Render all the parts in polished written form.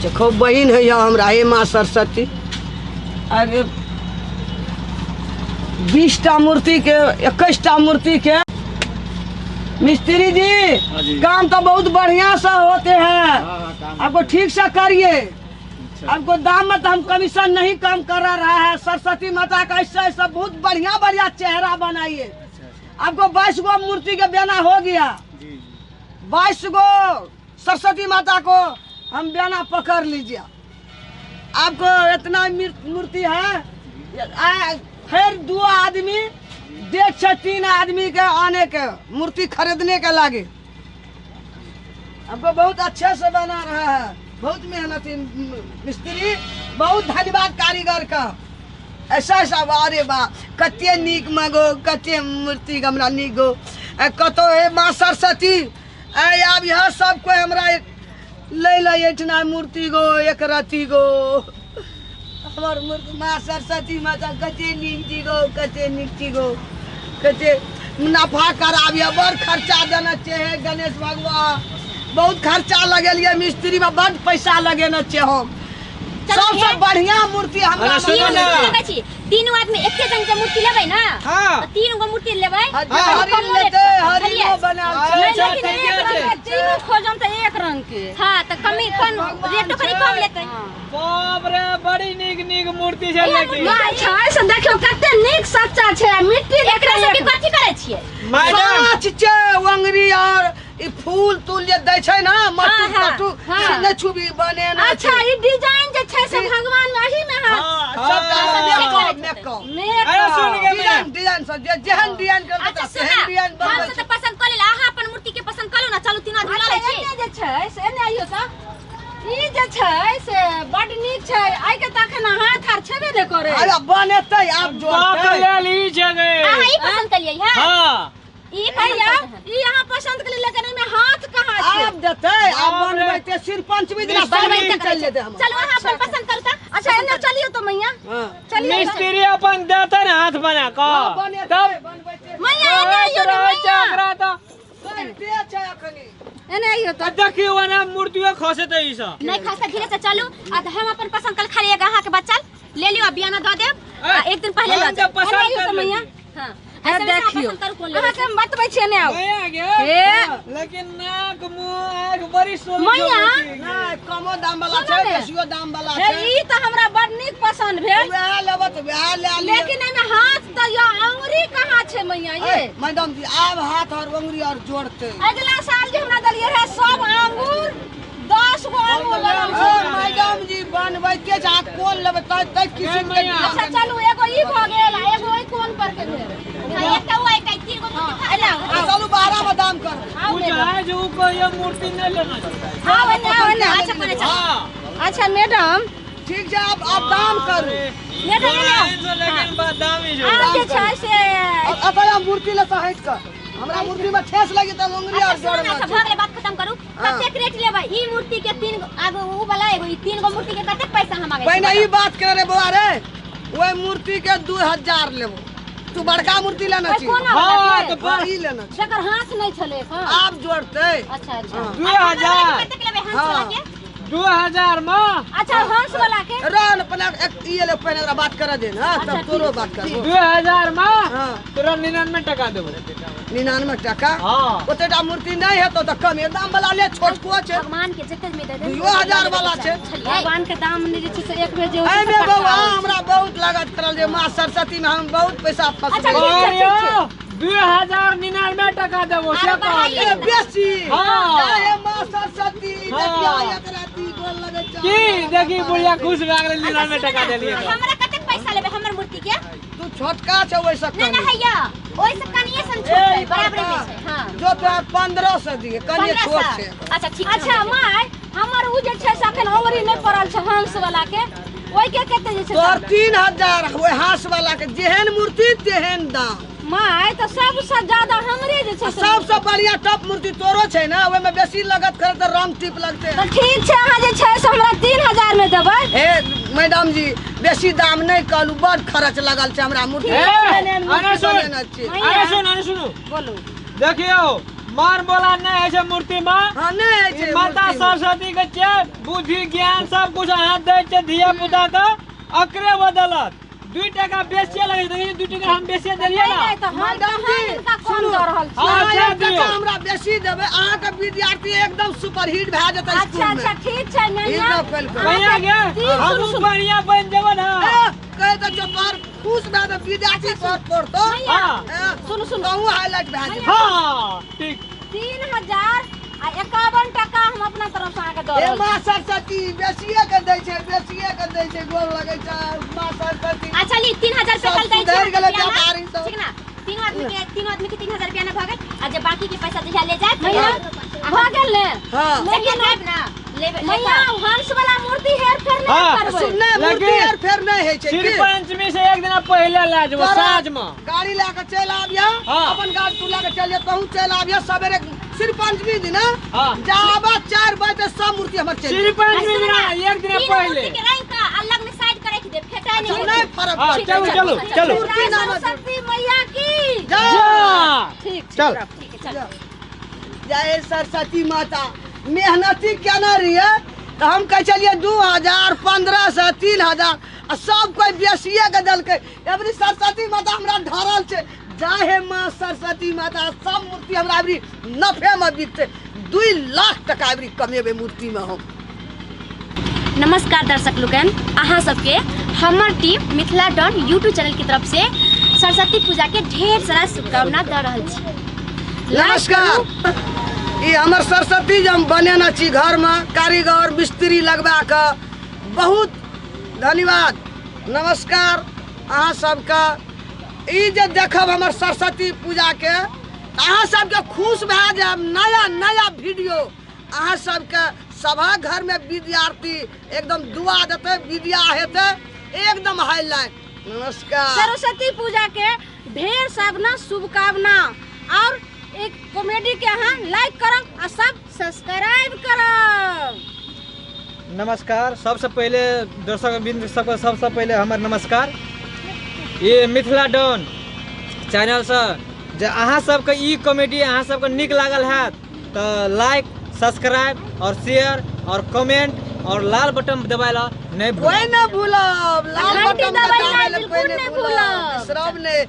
छै खूब बहिन होइए हमरा। हे माँ सरस्वती, अरे 20टा मूर्ति के 21टा मूर्ति के मिस्त्री जी, हाँ जी। काम तो बहुत बढ़िया से होते हैं। हाँ, हाँ, काम आपको ठीक से करिए। अच्छा। आपको दाम में तो हम कमीशन नहीं कम करा रहा है। सरस्वती माता का ऐसा ऐसा बहुत बढ़िया बढ़िया चेहरा बनाइए। अच्छा, अच्छा। आपको 22 गो मूर्ति के बेना हो गया। जी, जी। 22 गो सरस्वती माता को हम बेना पकड़ लीजिए। आपको इतना मूर्ति है, फिर 2 आदमी 1.5 से 3 आदमी के आने के मूर्ति खरीदने के लागे। हमको बहुत अच्छे से बना रहा है, बहुत मेहनती मिस्त्री, बहुत धन्यवाद कारीगर का। ऐसा ऐसा अरे बा कते नीक मगो, कते मूर्ति हमरा नीक गो। ए, कतो हे माँ सरस्वती, ए आब यह सब कोई हमरा ले ले एठना मूर्ति गो, एक रति गो। हमर मूर्ति माँ सरस्वती माता कते नीक छी गो, कते नीक छी गो, कते मुनाफा कराबिय, बड़ खर्चा देने छै हे गणेश भगवान, बहुत खर्चा लगेलियै मिस्त्री में, बड़ पैसा लगेने छै हम। चलू सबसे हे। बढ़िया मूर्ति हमरा अरे सुनू तीनू ना। मूर्ति लेबै छी। तीनू आदमी एके रंग के मूर्ति लेबै ना? हाँ। तऽ 3 गो मूर्ति लेबै। हाँ, तऽ हरिण कमो रेट लेतै, पर, हरिणो बुझलियै? बनायल हाँ, छै। अच्छा, लेकिन ठीके एक छै। रंग के तीनू खोजम तऽ एक रंग के। हाँ, तऽ कमी कम भगवान रेटो कनि छै। कम लेतै। बाप रे, बड़ी नीक नीक मूर्ति छै लेकिन। माँ छै से देखियौ कते नीक सच्चा छै, आ मिट्टी एकरा देखियौ सबके एक- कथी करै छियै? मैडम। साँच छै अंगुरी और ई फूल तूल जे दै छै ना, मटुक हाँ, हाँ, तटुक, हाँ। से नहि छुबी बनेने छै। अच्छा, ई डिजाइन जे छै से भगवान में एही में हाथ। हाँ, सबटा हाँ। Makeup, makeup. मेकअप। अरे सुन गे डिजाइन, डिजाइन सब, जे जेहन डिजाइन करबै अच्छा, तऽ तेहन सुन डिजाइन हम बनबै सब छै। तऽ पसंद कऽ लेला, अहाँ अपन मूर्ति के पसंद कऽ लू ना, चलू तीनू आदमी लऽ अच्छा, लै छी। एने जे छै से एने आइयो तऽ ई जे छै से बड नीक छै। आइ के तऽ अखन हाथ आर छेबे नहि करै। अरे बनेतै, आब बाप जोड़तै। लेल ई छै गे। अहाँ ई पसंद कलियै है? हाँ। ई पसंद भैया, कऽ ई अहाँ पसंद कलियै, लेकिन एहिमे हाथ कहाँ छै? आब देतै, आब बाप रे। बनबैते सिर पंचमी दिना बनबै सब तऽ चलि जेतै हमर। चलू अहाँ अपन पसंद करू तऽ। अच्छा, एने चलियौ तऽ मैया। हाँ। चलियौ तऽ। मिस्त्री अपन देतै ने हाथ बना कऽ। हाँ, बनेतै, तब बनबैते। मैया, एने आइयौ ने, रहै छै मैया। ओकरा तऽ। बनते छै अखनी। एने आइयौ तऽ। आ देखियौ ओना मूर्तियो खसतै ई सब। नहि खसतै, धीरे से चलू। आ तऽ हम अपन पसंद कल खाली एक अहाँके बच्चा ले लियौ, आ बियाना दऽ देब, आ एक दिन पहिले लऽ हम तऽ जायब। पसंद एने आइयौ कर तऽ मैया। लेलियै। हाँ। हे ऐसे में अहाँ देखियौ, पसंद करू कोन लेबै। अहाँके हम बतबै छियै, एने आउ। मैया गे। हे। लेकिन नाक मुंह आँख बड़ी सुंदर मैया। मूर्ति। नहि, कमो दाम वाला सुनू छै, ने। बेसियो दाम वाला हे, छै। ई तऽ हमरा बड़ नीक पसंद भेल। वएह लेबै तऽ वएह लए लिअ। लेकिन एहिमे हाथ तऽ या अंगुरी कहाँ छै मैया ये? ए, मैडम जी, आब हाथ और अंगुरी और जोड़ते। अगिला साल जे हमरा देलियै रहे सब अंगूर 10 गो अंगूर बनल ए, छै। मैडम जी, बनबैते छै, अहाँ कोन लेबै तै किसिम के मैया। अच्छा चलू, एगो ई भऽ गेल आ एगो ओहि कोन पर के भेल। हाँ, एकटा ओ, एकटा ई, 3 गो मूर्ति भऽ गेल। आ, चलू 12 में दाम करबै। आउ उ मैडम। चाहे जो उ कहियो मूर्ति नहीं लेना छै। आउ एने, आउ एने। अच्छा, कोने चलू। हाँ। अच्छा मैडम। ठीक छै, आब दाम करू। मैडम, एने आउ। से लेकिन बादामी छै। आब जे छै से अतः हम मूर्ति ले से हटि कऽ हमरा मूर्ति में ठेस लगी तऽ अंगुरी अच्छा, और सुनू ना, जोड़ना अच्छा, छै। भऽ गेलै, बात खत्म करू। हाँ। कतेक रेट लेबै ई मूर्ति के? 3 गो, आगो उ वाला एगो, ई 3 गो मूर्ति के कतेक पैसा हम मांगै छी? पहिने ई बात करे रे बौआ रे, ओहि मूर्ति के 2000 लेबो। तू बड़का मूर्ति लेना ओहि छी। कोना वाला हाँ, के? तऽ बस। हाँ, ई लेना छी। जकर हाथ नहि छलै एखन। आब जोड़तै। अच्छा, अच्छा। हाँ। 2000। कतेक लेबै हंस हाँ। वाला के? 2000 में। अच्छा, हंस वाला के? रह न, पहिने एक ई एलै, पहिने एकरा बात करऽ दे ने, तब अच्छा, तोरो ठीक, बात करबो। 2000 में हाँ। तोरा 99 टका देबो। 99 टका? हाँ। ओतेटा मूर्ति नहि हेतौ तऽ कमे दाम वाला ले, छोटको छै। भगवान के जते में दे दे। 2000 वाला छै। बुझलियै? भगवान के दाम नहि जे छै से एक बेर जे होइ छै एहिमे से बौआ पटका होइ छै। हमरा बहुत लागत करल जे माँ सरस्वती में हम बहुत पैसा फंस अच्छा, गेलियै। ठीक छै, ठीक छै। और 2099 टका देबो से आरो कहलियै। ए, बेसी। हाँ। जय हे माँ सरस्वती, हाँ। देखिया एक राति गोल लगै छै। की देखी बुढ़िया खुश भए गेलै, 99 अच्छा, टका सुनू ना, देलियै। हमरा कतेक पैसा लेबै हमर मूर्ति के? तू छोटका छै ओहिसँ नहि, कनी। नहि हैया, ओहिसँ कनिये सन छोट ए, छै, बराबरे बड़का। में छै। हाँ। जो तोरा 1500 दिए, कनिये 1500? छोट छै। अच्छा, ठीक छै। अच्छा माय, हमर उ जे छै से अखन अंगुरी नहि पड़ल छै हंस वाला के, ओहि के कते जे छै? तोहर 3000, ओहि हंस वाला के जेहन मूर्ति तेहन दाम। माय, तऽ सबसँ ज्यादा हमरे जे छै से सबसँ बढ़िया टॉप मूर्ति तोरो छै ने, ओहिमे बेसी लगत खरे तऽ रंग टिप लगतै। तऽ ठीक छै, अहाँ जे छै से हमरा 3000 मे देबै। हे मैडम जी, बेसी दाम नहि कहलू, बड़ खर्च लगल छै हमरा मूर्ति। ए, एहन एहन मूर्ति अरे सुन। बनेने छी। अरे सुन, अरे सुनू। बोलू। देखियौ, मार बोला नहि होइ छै मूर्ति में। हाँ, नहि होइ छै ई माता मूर्ति में। सरस्वती के छै बुद्धि ज्ञान सब कुछ अहाँ दै छै धिया पुता के, अकरे बदलत। 2 टका बेसिए लगै छै, देखै छियै, 2 टका हम बेसिए देलियै ना। नहि, तऽ हम मैडम कहाँ जी, हिनका कम सुनू। दऽ रहल छी? हाँ, अहाँ अच्छा एक टका दियौ। हमरा बेसी देबै, अहाँके विद्यार्थी एकदम सुपरहिट भए जेतै अच्छा स्कूल में। अच्छा ठीक छै ई नैया। गप कहिलकै। बढ़िया गे, तीन हमहूँ सुनू, सुनू। बढ़िया बनि जेबै ना। ए, कहै तऽ चपार खुश भए जेतै विद्यार्थी पर पढ़तौ। हाँ। ए, सुनू, सुनू। तहूँ हाईलाइट भए जेतै। हाँ, ठीक। 3051 टका हम अपना तरफ से अहाँके दऽ हे रहल छी। माँ सरस्वती, बेसिए के दै छै, बेसिए के दै छै, गोर लगै छै माँ सरस्वती। अच्छा ली, 3000 सब रुपया कल दै सुधरि छियै गेलै बियाह में। व्यापारी सब। ठीक ना? तीनों आदमी के 3000 रुपया ना भऽ गेल, आ जे बाकी के पैसा जहिया ले जायब मैया, भऽ गेल ने? हाँ। लेकिन जायब ना, लेबै मैया, हंस वाला मूर्ति हेर फेर नहि हाँ। करबै। सुन नहि, मूर्ति लेकिन हेर फेर नहि होइ छै श्री की? पंचमी से एक दिन पहिले लए जेबो तोरा साँझ में। गाड़ी लए के चलि आबियह। हाँ। अपन गाड़ी तू लए के चलि तहूँ चलि आबियह सवेरे श्री पंचमी दिन। हाँ। जाबा 4 बजे सब मूर्ति हमर चलि श्री पंचमी दिन एक दिन तीन पहिले मूर्ति के रंग का अलग में साइड करे के दे, फेटाई नहीं नहीं होतै। फरक हाँ, पड़तै। चलू, चलू, चलू। मूर्ति नाम सरस्वती मैया की जय। जा। ठीक छै, चल। ठीक है, चल। जय सरस्वती माता। मेहनती केने रहियै तऽ हम कहै छलियै 2000, 1500, 3000 आ सब कोइ बेसिए के देलकै। एबरी सरस्वती माता हमरा ढारल छै। जय हे माँ सरस्वती माता, सब मूर्ति हमरा अबरी नफे में बिकतै। 2 लाख टका अबरी कमेबै मूर्ति में हम। नमस्कार दर्शक लोकनि, अहाँ सबके हमर team Mithila don YouTube channel की तरफ से सरस्वती पूजा के ढेर सारा शुभकामना दऽ रहल छी। नमस्कार। ई हमर सरस्वती जे हम बनेने छी घरमे कारीगर मिस्त्री लगवा कऽ, बहुत धन्यवाद। नमस्कार अहाँ सबके। ई जे देखब हमर सरस्वती पूजाके, अहाँ सबके खुश भए जायब। नया नया वीडियो अहाँ सबके सभा घरमे विद्यार्थी एकदम दुआ देतै, विद्या हेतै एकदम हाईलाइट। नमस्कार। सरस्वती पूजा के ढेर सब ना शुभकामना, और एक कॉमेडी के अहाँ लाइक करब आ सब सब्सक्राइब करब। नमस्कार। सबसे पहिले दर्शक बिंद सबके सबसे पहिले हमर नमस्कार। ये मिथिला डॉन चैनल से जे अहाँ सबके ई कॉमेडी अहाँ सबके नीक लागल हैत तऽ लाइक, सब्सक्राइब और शेयर और कमेंट और लाल बटन दबाय ला नहीं भूलब। कोई ना भूलब, लाल घंटी बटन दबाइ दबाबै ला ला बिल्कुल कोई नहीं नहीं भूलब, भूलब। बिसरब नहीं।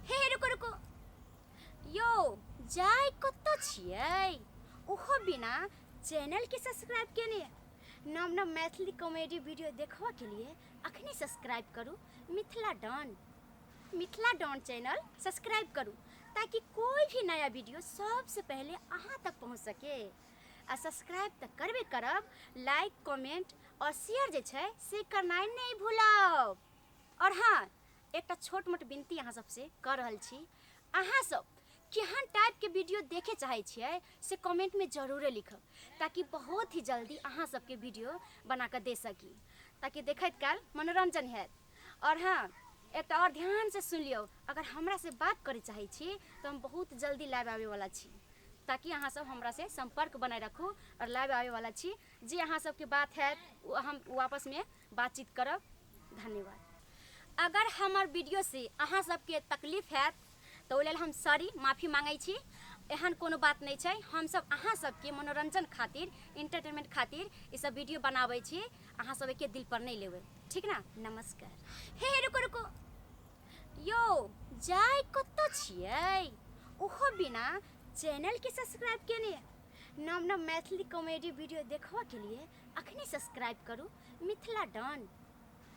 हे हे, रुको रुको यो, जाय कतऽ छियै ओहो बिना चैनल के सब्सक्राइब केने? नव नव मैथिली कॉमेडी वीडियो देखबऽ के लिए अखने सब्सक्राइब करू Mithila Don. Mithila Don channel subscribe करू ताकि कोई भी नया वीडियो सबसे पहले अहाँ तक पहुँच सके। आ सब्सक्राइब तऽ करबे करब, लाइक, कमेंट और शेयर जे छै से करनाइ नहि भूलब। और हाँ, एकटा छोट मोट विनती अहाँ सबसे कऽ रहल छी, अहाँ सब केहन टाइपके वीडियो देखे चाहै छियै से कमेंटमे जरूरे लिखब, ताकि बहुत ही जल्दी अहाँ सबके वीडियो बना कऽ दे सकी, ताकि देखैत काल मनोरंजन हैत। और हाँ, एकटा और ध्यान से सुनि लियौ, अगर हमरा से बात करे चाहै छी तऽ हम बहुत जल्दी लाइव आबैवला छी, ताकि अहाँ सब हमरा से संपर्क बनाए रखू। और लाइव आबैवला छी, जे अहाँ सबके बात हैत ओ हम आपसमे बातचीत करब। धन्यवाद। अगर हमर वीडियो से अहाँ सबके तकलीफ हैत तऽ ओहि लेल हम सॉरी, माफी मांगै छी। एहन कोनो बात नहि छै, हमसब अहाँ सबके मनोरंजन खातिर, इंटरटेनमेंट खातिर ई सब वीडियो बनाबै छी। अहाँ सब एके दिल पर नहि लेबै, ठीक ना? नमस्कार। हे हे, रुको रुको यो, जाय कतऽ छियै ओहो बिना चैनल के सब्सक्राइब केने? नव नव मैथिली कॉमेडी वीडियो देखबऽ के लिए अखने सब्सक्राइब करू Mithila Don.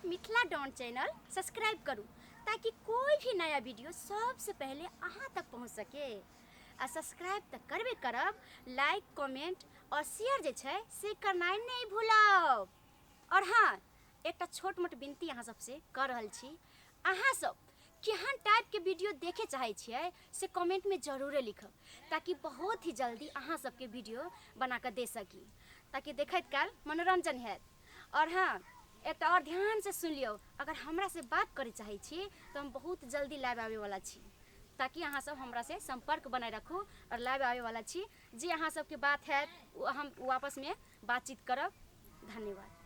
Mithila Don channel subscribe करू ताकि कोई भी नया वीडियो सबसे पहले अहाँ तक पहुँच सके। आ सब्सक्राइब तऽ करबे करब, लाइक, कमेंट और शेयर जे छै से करनाइ नहि भूलब। और हाँ, एकटा छोट मोट विनती अहाँ सबसे कऽ रहल छी, अहाँ सब केहन टाइपके वीडियो देखे चाहै छियै से कमेंटमे जरूरे लिखब, ताकि बहुत ही जल्दी अहाँ सबके वीडियो बना कऽ दे सकी, ताकि देखैत काल मनोरंजन हैत। और हाँ, एकटा और ध्यान से सुनि लियौ, अगर हमरा से बात करे चाहै छी तऽ हम बहुत जल्दी लाइव आबैवला छी, ताकि अहाँ सब हमरा से संपर्क बनाए रखू। और लाइव आबैवला छी, जे अहाँ सबके बात हैत ओ हम आपसमे बातचीत करब। धन्यवाद।